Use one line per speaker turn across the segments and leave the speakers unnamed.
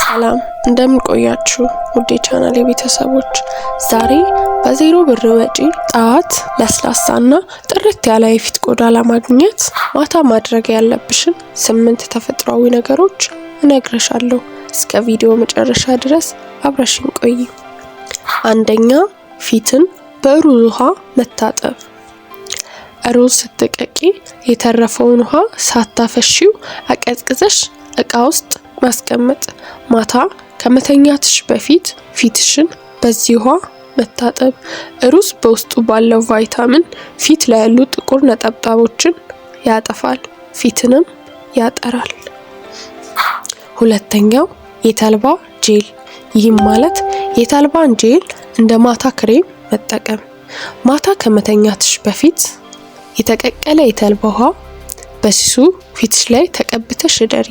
ሰላም፣ እንደምን ቆያችሁ ውድ የቻናሌ ቤተሰቦች? ዛሬ በ0 ብር ወጪ ጠዋት ለስላሳና ጥርት ያለ የፊት ቆዳ ለማግኘት ማታ ማድረግ ያለብሽን ስምንት ተፈጥሯዊ ነገሮች እነግርሻለሁ። እስከ ቪዲዮ መጨረሻ ድረስ አብረሽኝ ቆይ። አንደኛ፣ ፊትን በሩዝ ውሃ መታጠብ። ሩዝ ስትቀቅዪ የተረፈውን ውሃ ሳታፈሺው አቀዝቅዘሽ እቃ ውስጥ ማስቀመጥ። ማታ ከመተኛትሽ በፊት ፊትሽን በዚህ ውሃ መታጠብ። ሩዝ በውስጡ ባለው ቫይታሚን ፊት ላይ ያሉ ጥቁር ነጠብጣቦችን ያጠፋል፣ ፊትንም ያጠራል። ሁለተኛው የተልባ ጄል። ይህም ማለት የተልባን ጄል እንደ ማታ ክሬም መጠቀም። ማታ ከመተኛትሽ በፊት የተቀቀለ የተልባ ውሃ በስሱ ፊትሽ ላይ ተቀብተሽ እደሪ።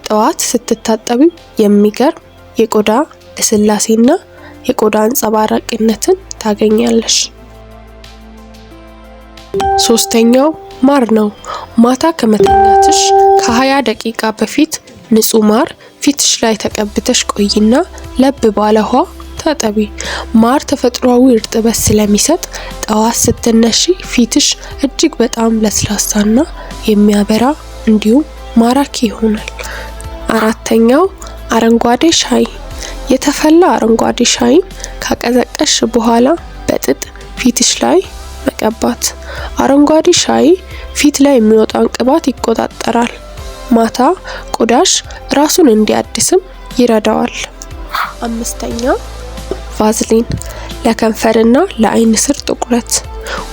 ጠዋት ስትታጠቢው የሚገርም የቆዳ ልስላሴና የቆዳ አንጸባራቂነትን ታገኛለሽ። ሶስተኛው ማር ነው። ማታ ከመተኛትሽ ከ20 ደቂቃ በፊት ንጹህ ማር ፊትሽ ላይ ተቀብተሽ ቆይና ለብ ባለ ውሃ ታጠቢ። ማር ተፈጥሯዊ እርጥበት ስለሚሰጥ ጠዋት ስትነሺ ፊትሽ እጅግ በጣም ለስላሳና የሚያበራ እንዲሁም ማራኪ ይሆናል። አራተኛው አረንጓዴ ሻይ። የተፈላ አረንጓዴ ሻይን ካቀዘቀዝሽ በኋላ በጥጥ ፊትሽ ላይ መቀባት። አረንጓዴ ሻይ ፊት ላይ የሚወጣውን ቅባት ይቆጣጠራል። ማታ ቆዳሽ ራሱን እንዲያድስም ይረዳዋል። አምስተኛ፣ ቫዝሊን ለከንፈርና ለአይን ስር ጥቁረት።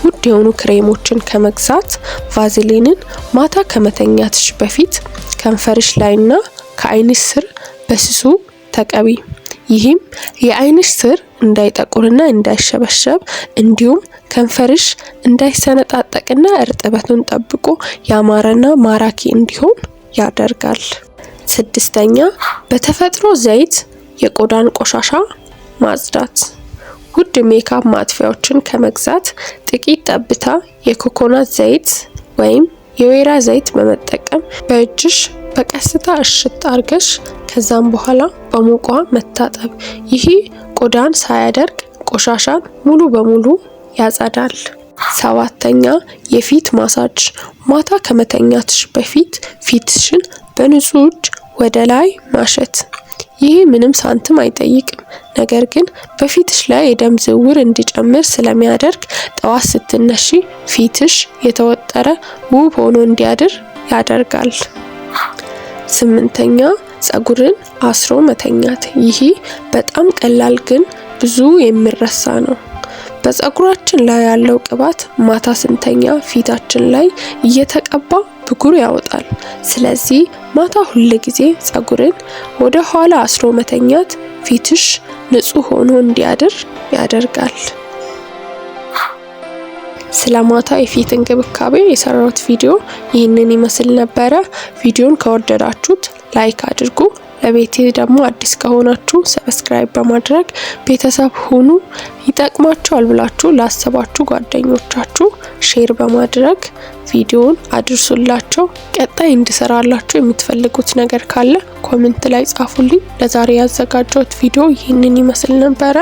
ውድ የሆኑ ክሬሞችን ከመግዛት ቫዝሊንን ማታ ከመተኛትሽ በፊት ከንፈርሽ ላይና ከአይንሽ ስር በስሱ ተቀቢ። ይህም የአይንሽ ስር እንዳይጠቁርና እንዳይሸበሸብ እንዲሁም ከንፈርሽ እንዳይሰነጣጠቅና እርጥበቱን ጠብቆ ያማረና ማራኪ እንዲሆን ያደርጋል። ስድስተኛ፣ በተፈጥሮ ዘይት የቆዳን ቆሻሻ ማጽዳት። ውድ ሜካፕ ማጥፊያዎችን ከመግዛት ጥቂት ጠብታ የኮኮናት ዘይት ወይም የወይራ ዘይት በመጠቀም በእጅሽ በቀስታ እሽት አርገሽ ከዛም በኋላ በሙቅ ውሃ መታጠብ። ይህ ቆዳን ሳያደርቅ ቆሻሻን ሙሉ በሙሉ ያጸዳል። ሰባተኛ፣ የፊት ማሳጅ። ማታ ከመተኛትሽ በፊት ፊትሽን በንጹህ እጅ ወደ ላይ ማሸት። ይህ ምንም ሳንቲም አይጠይቅም፣ ነገር ግን በፊትሽ ላይ የደም ዝውውር እንዲጨምር ስለሚያደርግ ጠዋት ስትነሺ ፊትሽ የተወጠረ ውብ ሆኖ እንዲያድር ያደርጋል። ስምንተኛ፣ ፀጉርን አስሮ መተኛት። ይህ በጣም ቀላል ግን ብዙ የሚረሳ ነው። በፀጉራችን ላይ ያለው ቅባት ማታ ስንተኛ ፊታችን ላይ እየተቀባ ብጉር ያወጣል። ስለዚህ ማታ ሁል ጊዜ ፀጉርን ወደ ኋላ አስሮ መተኛት ፊትሽ ንጹህ ሆኖ እንዲያድር ያደርጋል። ስለ ማታ የፊት እንክብካቤ የሰራሁት ቪዲዮ ይህንን ይመስል ነበረ። ቪዲዮን ከወደዳችሁት like አድርጉ። ለቤቴ ደግሞ አዲስ ከሆናችሁ subscribe በማድረግ ቤተሰብ ሁኑ። ይጠቅማቸዋል ብላችሁ ላሰባችሁ ጓደኞቻችሁ share በማድረግ ቪዲዮን አድርሱላቸው። ቀጣይ እንድሰራላችሁ የምትፈልጉት ነገር ካለ comment ላይ ጻፉልኝ። ለዛሬ ያዘጋጀሁት ቪዲዮ ይህንን ይመስል ነበረ።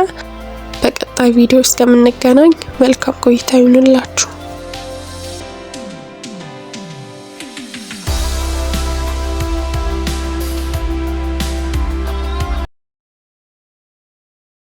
በቀጣይ ቪዲዮ እስከምንገናኝ መልካም ቆይታ ይሁንላችሁ።